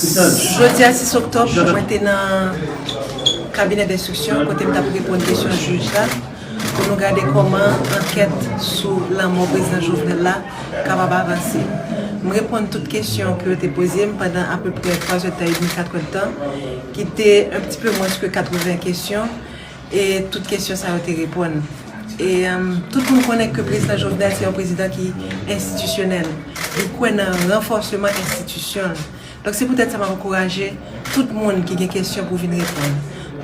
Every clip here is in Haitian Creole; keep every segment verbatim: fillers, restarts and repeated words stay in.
Jodi a sis oktòb, mwen te nan kabinè denstriksyon kote m t ap reponn kesyon jij la pou nou gade kòman ankèt sou lanmò prezidan Jovenel la kapab avanse. M reponn tout kesyon ke yo te poze m pandan apeprè twa zè tan edmi, kat è tan, ki te un petit peu moins que quatre-vingts kesyon, e tout kesyon sa yo te reponn. E um, tout moun konnen ke prezidan Jovenel se yon prezidan ki enstitisyonèl. Li kwè nan ranfòseman enstitisyon l. Donk se poutèt sa m ap ankouraje tout moun ki gen kesyon pou vin reponn.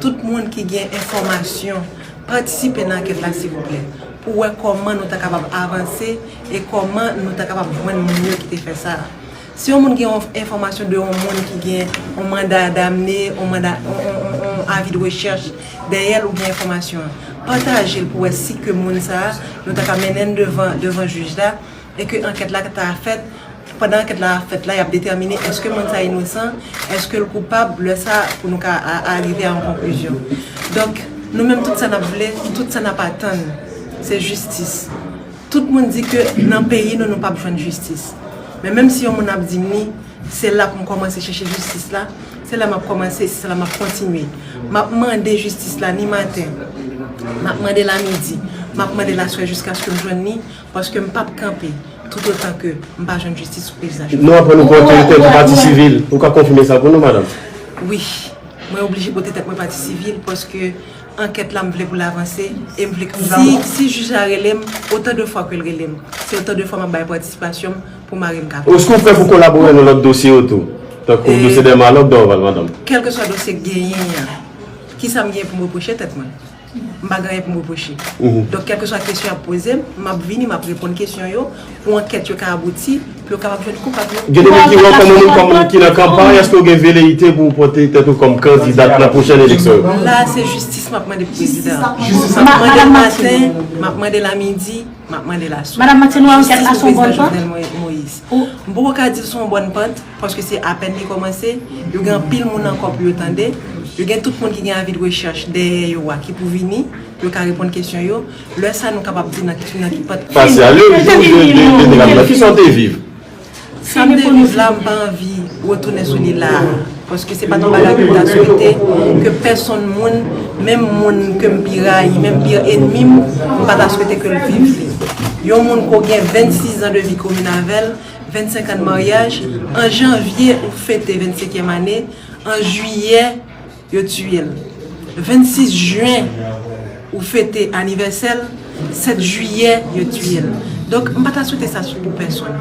Tout moun ki gen enfòmasyon, patisipe nan ankèt la silvouplè, pou wè kòman nou ta kapab avanse e kòman nou ta kapab jwenn moun yo ki te fè sa. Si yon moun gen yon enfòmasyon de yon moun ki gen yon manda damne, yon manda, yon, yon, yon, yon avi de rechèch dèyè l oubyen enfòmasyon an, pataje l pou wè si ke moun sa a, nou ta ka mennen l devan, devan jij la, e ke ankèt la ta fèt. Pandan ankèt la ap fèt la, y ap detèmine èske moun sa a inosan, èske l koupab, lè sa a, pou nou ka a- arive a yon konklizyon. Donk, nou menm, tout sa n ap vle, tout sa n ap atann, se jistis. Tout moun di ke nan peyi nou, nou p ap jwenn jistis. Men menm si yon moun ap di m li, se la pou m kòmanse chèche jistis la, se la m ap kòmanse, se la m ap kontinye. M ap mande jistis la ni maten, m ap mande l a midi, m ap mande l aswè jiskaske m jwenn li, paske m p ap kanpe toutotan ke m pa jwenn jistis sou peyi sa. Nou aprann ou pran tèt ou pati sivil. Ou ka konfime sa pou nou, madanm? Wi, mwen oblije pote tèt mwen pati sivil paske ankèt la m vle pou l avanse e m vle si, si jij la rele m, otan de fwa ke l rele m, se otan de fwa m ap bay patisipasyon m pou mari m ka viv. Èske w prè pou kolabore nan lòt dosye yo tou? Tankou dosye Dèmalòk, Dorval, madanm? Kèlkeswa dosye k genyen an, kisa m gen pou m repwoche tèt mwen? M pa gen anyen pou m repwoche. Donk, kèlkeswa kesyon y ap poze m, m ap vini, m ap reponn kesyon yo, pou ankèt yo ka abouti, pou yo kapab jwenn koupab yo. Gen de moun ki wè w kòm yon moun kòm ki nan kanpay, èske w gen veleyite pou w pote tèt ou kòm kandidat nan pwochèn eleksyon yo? La, se jistis m ap mande pou prezidan an. M ap mande l maten, m ap mande l a midi, m ap mande l aswè. Madanm Martine, wè ankèt la se yon bòn pant? Jovenel Moïse. M poko ka di l se yon bòn pant, paske se apèn li kòmanse, yo gen anpil moun ankò pou yo tande, yo gen tout moun ki gen avi de rechèch dèyè yo a ki pou vini, pou yo ka reponn kesyon yo. Lè sa a, nou kapab di nan ki, nan ki pant. Fasyal yo, jou de, de, de, de, de, kisa w te viv? Sa m te viv la, m pa anvi retounen sou li la a, paske se pa t yon bagay ke m ta swete ke pèsonn moun, menm moun ke m pi rayi, menm pi ènmi m, m pa ta swete ke l viv li. Yon moun ke w gen vennsis zan de vi komin avè l, vennsenk an de maryaj, an janvye ou fete vennsenkyèm ane, an jiyè, yo tiye l. Vennsis jen, ou fete anivèsè l, sèt jiyè, yo tiye l. Donk, m pa ta swete sa pou pèsonn.